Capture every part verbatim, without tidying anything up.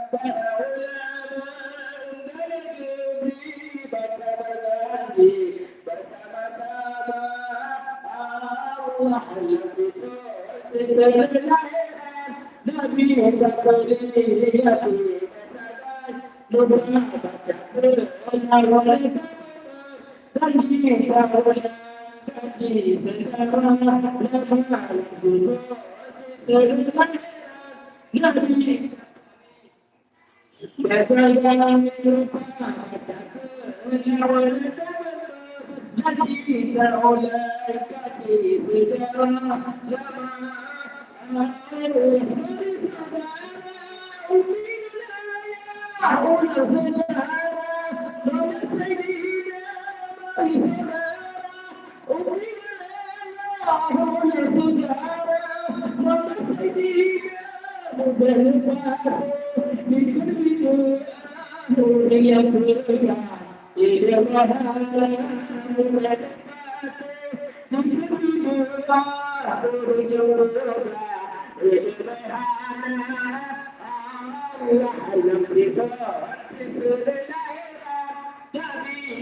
Para ulama undang negeri baca berjanji bersama-sama Allah yang itu setelah lahiran Nabi tak beri hati bersagai lupa baca selawat. Nabi tak ulang kaji sejarah lama langsung setelah lahiran Nabi. Jadi,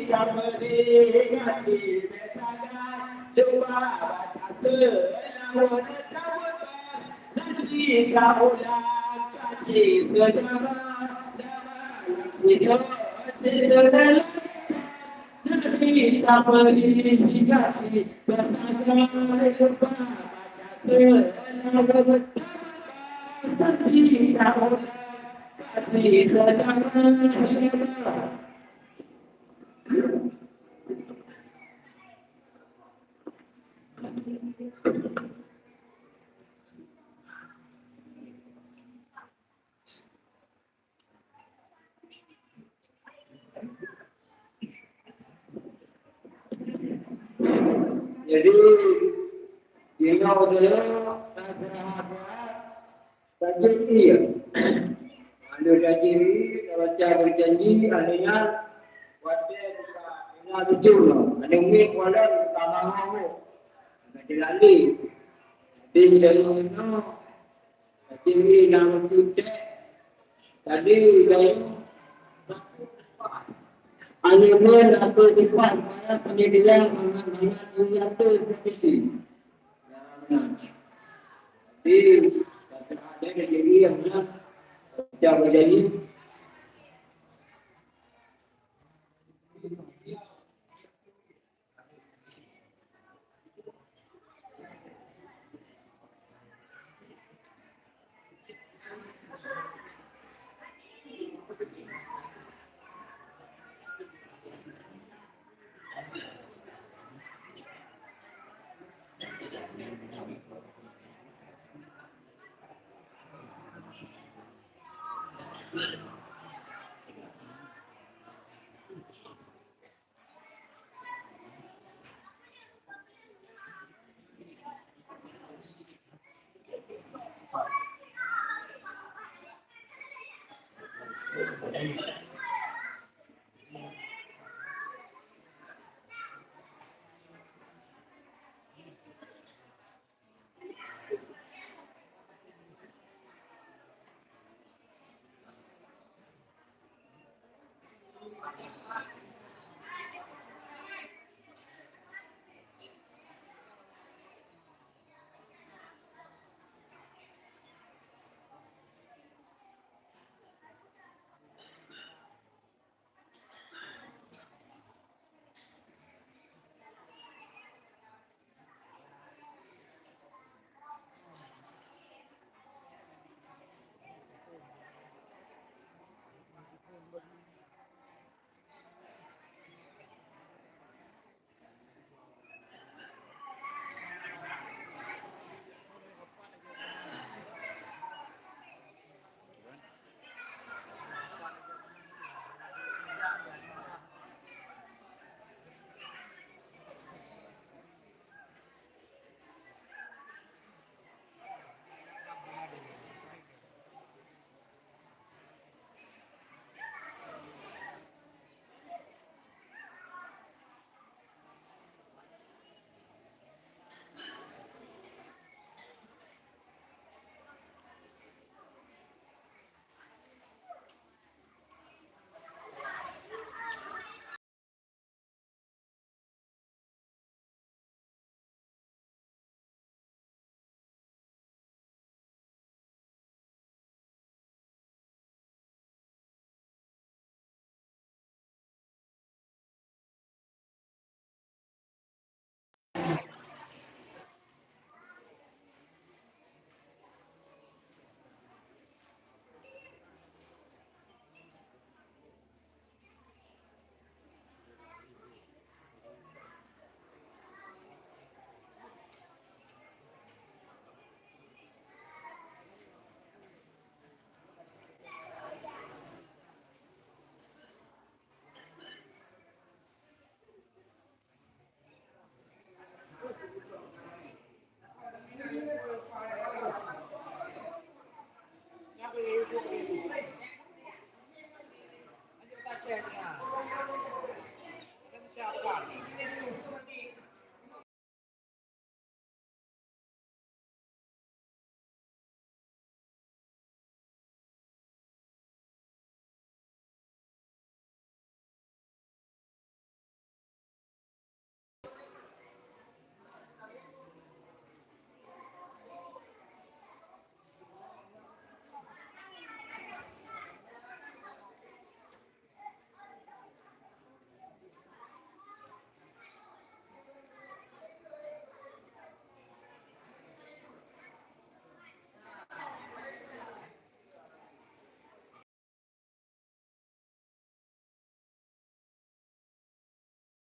kaperingati meusagai, lupa baca seulaweuet, kapeugah, nanti ka ulang kaji seujarah, lama lam sidroe, sidroe dalam. Nanti kaperingati meusagai, lupa baca seulaweuet, kapeugah, nanti ka ulang kaji seujarah, lama. Jadi, inoe dulu, tajak Tajak ie. Aneuk tajak ie, tabaca beujanji, aneuk nyan watèe buka hina tujoh nyoe. Aneuk miet kuala ka mangoh nyoe. Ka jeuet lé. Jadi, dari nyoe, tajak ie nyang meututek. Tadi, dari aneuk miet atau sifat, supaya pendidikan mangat-mangat ie atau seperti. Jadi,